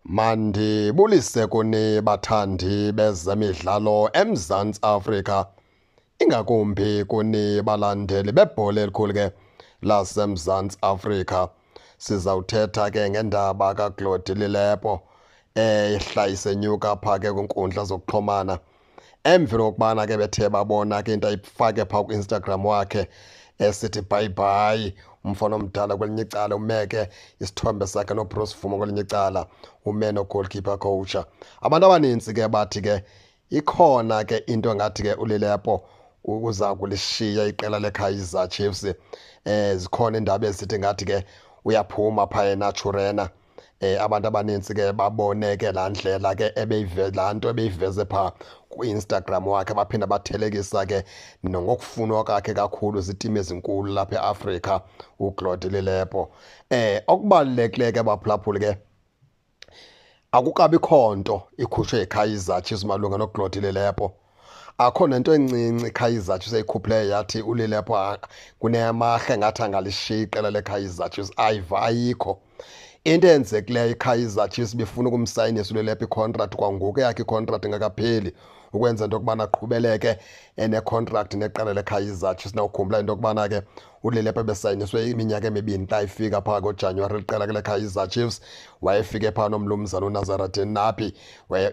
Mandibulise kuni bathandi bezemidlalo eMzantsi Afrika, ingakumbi kuni balandeli bebhola elikhulu ke laseMzantsi Afrika. Sizawuthetha ke ngendaba kaGlody Lilepo ehla isenyuka pha ke kwiinkundla zokuxhumana emveni kokubana ke bethe babona ke into ayifake phaa ku-Instagram wakhe esithi bye bye umfana omdala. Kwelinye icala umeke isithombe sakhe noBruce Bvuma, kwelinye icala ume no-goalkeeper coach. Abantu abanintsi ke bathi ke ikhona ke into engathi ke uLilepo uza kulishiya iqela leKaizer Chiefs. Zikhona iindaba ezithi ngathi ke uyaphuma phaa eNaturena. Abantu abanintsi ke babone ke laa ndlela ke ebeyive laa nto ebeyiveze phaa ku-Instagram wakhe, baphinda bathelekisa ke nangokufunwa kwakhe kakhulu ziitimu ezinkulu lapha eAfrika uGlody Lilepo. Okubalulekileyo ke baphulaphuli ke, akukabikho nto ikhutshwe yiKaizer Chiefs malunga noGlody Lilepo. Akho nento encinci iKaizer Chiefs eyikhuphileyo yathi uLilepo kunemahle ngathi angalishiya iqela leKaizer Chiefs. Ayiva, ayikho into eyenzekileyo. IKaizer Chiefs bifuna ukumsayinisa uLilepo icontract kwangoku eyakhe icontract ingakapheli, ukwenza into yokubana aqhubeleke enecontract neqela leKaizer Chiefs. Nawukhumbula into yokubana ke uLilepo ebesayiniswe iminyaka emibini xa ifika phaa ngoJanuwari liqela ke leKaizer Chiefs. Wayefike phaa nomlumzana uNasreddine Nabi,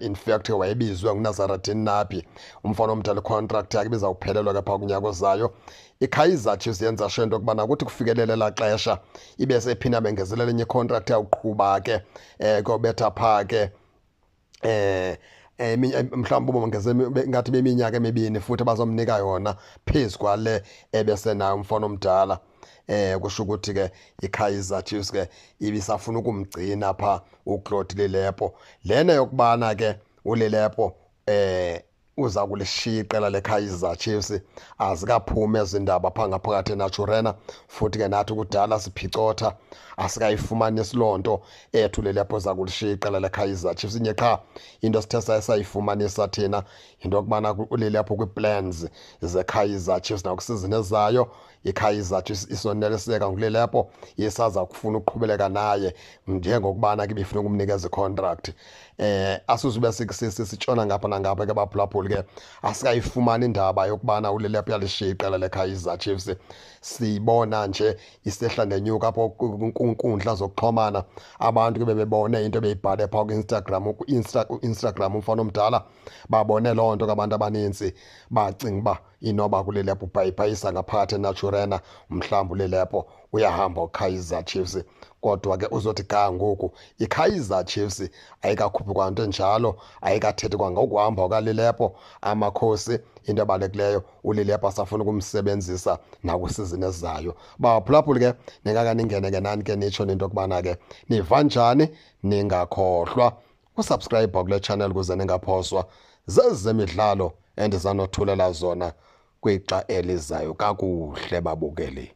in fact wayebizwe nguNasreddine Nabi. Umfana omdala icontract yakhe ibizawuphelelwa ke phaa kunyaka ozayo. IKaizer Chiefs yenza sure into yokubana kuthi kufikelele elaa xesha ibe seyiphinda bengezelela enye icontract yawuqhuba ke kuyobetha phaa ke mhlawumbi bongeze ngathi beminyaka emibini futhi abazomnika yona phezu kwale ebesenayo umfana omdala. Kusho ukuthi ke iKaizer Chiefs ke ibisafuna ukumgcina pha uGlody Lilepo. Lena yokubana ke uLilepo uza kulishiya iqela leKaizer Chiefs, azikaphumi ezindaba phaa ngaphakathi eNaturena, futhi ke nathi kudala siphicotha, asikayifumanisi loo nto ethu Lilepo uza kulishiya iqela leKaizer Chiefs. Inye qha into sithe saye sayifumanisa thina, yinto yokubana uLilepo kwii-plans zeKaizer Chiefs nakwisizini ezayo. IKaizer Chiefs isoneliseka nguLilepo, isaza kufuna ukuqhubeleka naye njengokubana ke ibifuna ukumnikeza icontract. Asizube sitshona ngapha nangapha ke baphulaphuli ke, asikayifumani indaba yokubana uLilepo uyalishiya iqela leKaizer Chiefs. Siyibona nje isehla nenyuka apho kwinkundla zokuxhumana. Abantu ke bebebone into ebeyibhale phaa ku-Instagram, ku-Instagram umfana omdala, babone loo nto ke abantu abanintsi bacinga uba inoba kuLilepo ubhayibhayisa ngaphakathi eNaturena, mhlawumbi uLilepo uyahamba uKaizer Chiefs. Kodwa ke uzothi ga ngoku iKaizer Chiefs ayikakhuphi kwanto enjalo, ayikathethi kwangokuhamba kukaLilepo. Amakhosi, into ebalulekileyo uLilepo asafuna ukumsebenzisa nakwisizini ezayo. Baphulaphuli ke, ningaka ningene ke nani ke nitsho into yokubana ke niva njani. Ningakhohlwa usubscribe kule channel ukuze ningaphoswa zezemidlalo endizanothulela zona kwixa elizayo. Kakuhle babukeli.